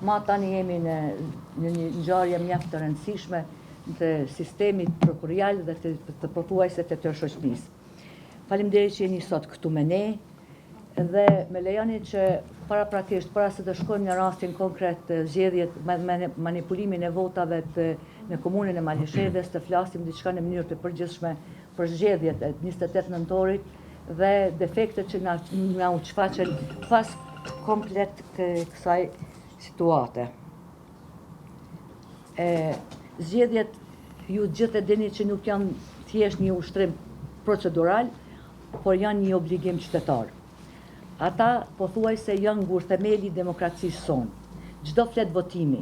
Ma tani jemi në, në një ngjarje mjaft të rëndësishme të sistemit prokurorial dhe të, të pothuajse të tërë shoqërisë. Faleminderit që jeni sot këtu me ne dhe më lejoni që paraprakisht para se të shkojmë në rastin konkret të zgjedhjet me, me manipulimin e votave të në komunën e Malishevës të flasim diçka në mënyrë të përgjithshme për zgjedhjet e 28 nëntorit dhe defektet që na, na u shfaqën pas komplet kësaj situate. E, zgjedhjet ju gjithë e dini që nuk janë thjesht një ushtrim procedural, por janë një obligim qytetar. Ata pothuajse janë gurthemeli i demokracisë sonë. Çdo fletë votimi,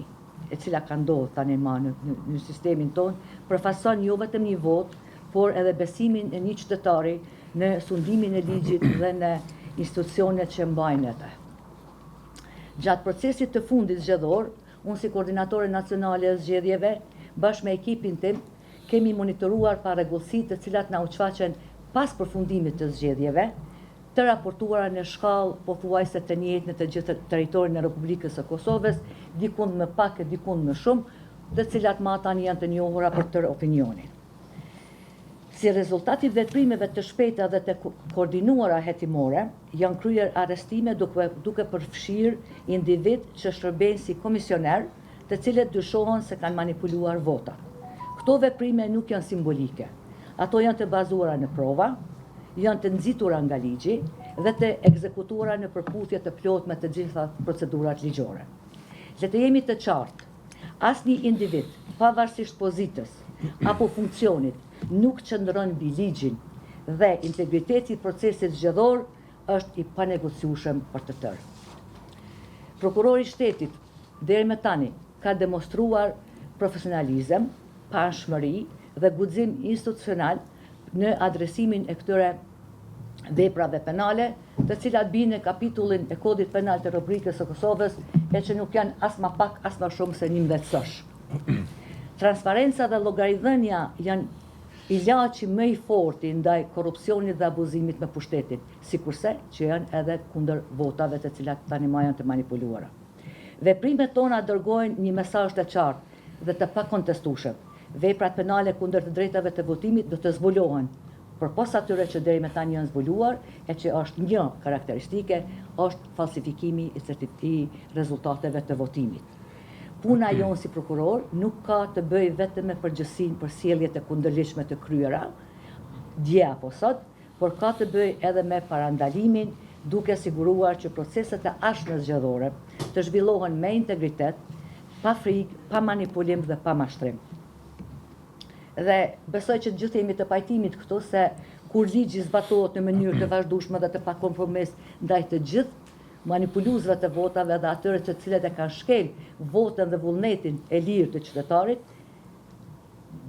e cila ka ndodhur tani ma në, në, në sistemin tonë, përfaqëson jo vetëm një votë, por edhe besimin e një qytetari në sundimin e ligjit dhe në institucionet që mbajnë atë. Gjatë procesit të fundit zgjedhor, unë si koordinatore nacionale e zgjedhjeve, bashkë me ekipin tim, kemi monitoruar parregullsi të cilat na u shfaqen pas përfundimit të zgjedhjeve, të raportuara në shkallë pothuajse të njëjtë në të gjithë territorin e Republikës së Kosovës, dikund më pak e dikund më shumë, të cilat ma tani janë të njohura për tërë opinionin. Si rezultat i veprimeve të shpejta dhe të koordinuara hetimore, janë kryer arrestime duke, duke përfshirë individ që shërbejnë si komisioner, të cilët dyshohen se kanë manipuluar votat. Këto veprime nuk janë simbolike. Ato janë të bazuara në prova, janë të nxitura nga ligji dhe të ekzekutuara në përputhje të plotë me të gjitha procedurat ligjore. Le të jemi të qartë, asnjë individ, pavarësisht pozitës apo funksionit, nuk qëndron mbi ligjin dhe integriteti i procesit zgjedhor është i panegociueshëm për të tërë. Prokurori i shtetit deri më tani ka demonstruar profesionalizëm, paanshmëri dhe guxim institucional në adresimin e këtyre veprave penale, të cilat bijnë në kapitullin e Kodit Penal të Republikës së Kosovës e që nuk janë as ma pak as ma shumë se 11 sosh. Transparenca dhe llogaridhënia janë ilaçi më i forti ndaj korrupsionit dhe abuzimit me pushtetin, sikurse që janë edhe kundër votave të cilat tani ma janë të manipuluara. Veprimet tona dërgojnë një mesazh të qartë dhe të pakontestueshëm. Veprat penale kundër të drejtave të votimit do të zbulohen, përpos atyre që deri më tani janë zbuluar e që është një karakteristike, është falsifikimi i, i rezultateve të votimit. Puna jonë si prokuror nuk ka të bëjë vetëm me përgjegjësinë për sjelljet e kundërligjshme të kryera, dje apo sot, por ka të bëjë edhe me parandalimin duke siguruar që proceset e ardhshme zgjedhore të zhvillohen me integritet, pa frikë, pa manipulim dhe pa mashtrim. Dhe besoj që të gjithë jemi të pajtimit këtu se kur ligji zbatohet në mënyrë të vazhdueshme dhe të pakompromis ndaj të gjithë manipuluesve të votave dhe atyre të cilët e kanë shkel votën dhe vullnetin e lirë të qytetarit,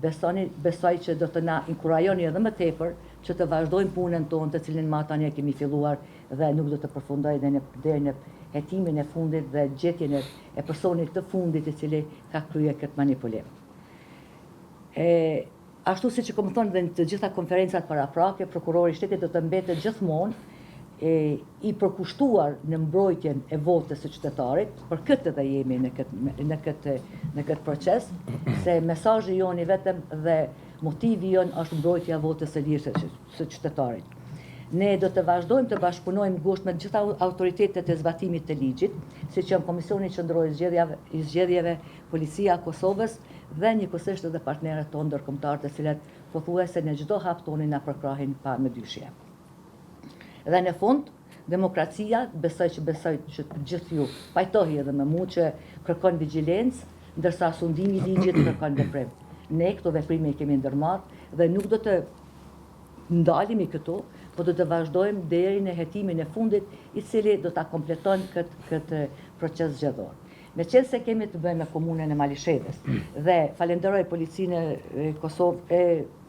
besoni, besoj që do të na inkurajoni edhe më tepër që të vazhdojmë punën tonë të cilën ma tani e kemi filluar dhe nuk do të përfundojë deri në, deri në hetimin e fundit dhe gjetjen e, e personit të fundit i cili ka kryer këtë manipulim. E, ashtu siç e kom thënë dhe në të gjitha konferencat paraprake, prokurori i shtetit do të mbetet gjithmonë e, i përkushtuar në mbrojtjen e votës së qytetarit, për këtë edhe jemi në këtë në këtë në këtë proces, se mesazhi jonë i vetëm dhe motivi jonë është mbrojtja e votës së lirë së, së qytetarit. Ne do të vazhdojmë të bashkëpunojmë ngushtë me të gjitha autoritetet e zbatimit të ligjit, siç janë Komisioni Qendror i Zgjedhjeve, i Zgjedhjeve, Policia e Kosovës dhe njëkohësisht edhe partnerët tonë ndërkombëtar, të cilët pothuajse në çdo hap tonin na përkrahin pa mëdyshje. Dhe në fund, demokracia, besoj që besoj që të gjithë ju pajtoheni edhe me mu që kërkon vigjilencë, ndërsa sundimi i ligjit kërkon veprim. Ne këto veprime i kemi ndërmarrë dhe nuk do të ndalemi këtu, po do të vazhdojmë deri në hetimin e fundit, i cili do ta kompleton këtë këtë proces zgjedhor. Meqenëse kemi të bëjmë me komunën e Malishevës dhe falenderoj policinë e Kosovë e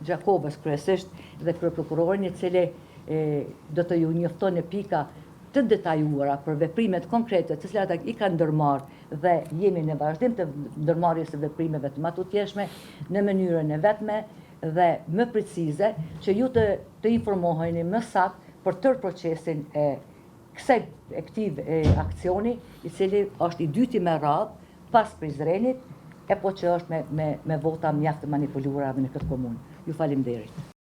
Gjakovës kryesisht dhe kryeprokurorin i cili e, do të ju njofton në pika të detajuara për veprimet konkrete të cilat i kanë ndërmarrë dhe jemi në vazhdim të ndërmarrjes së veprimeve të matutjeshme në mënyrën e vetme dhe më precize që ju të, të informoheni më saktë për tërë procesin e kësaj e këtij aksioni, i cili është i dyti me radhë pas Prizrenit, e po që është me, me, me vota mjaft të manipuluara edhe në këtë komunë. Ju faleminderit.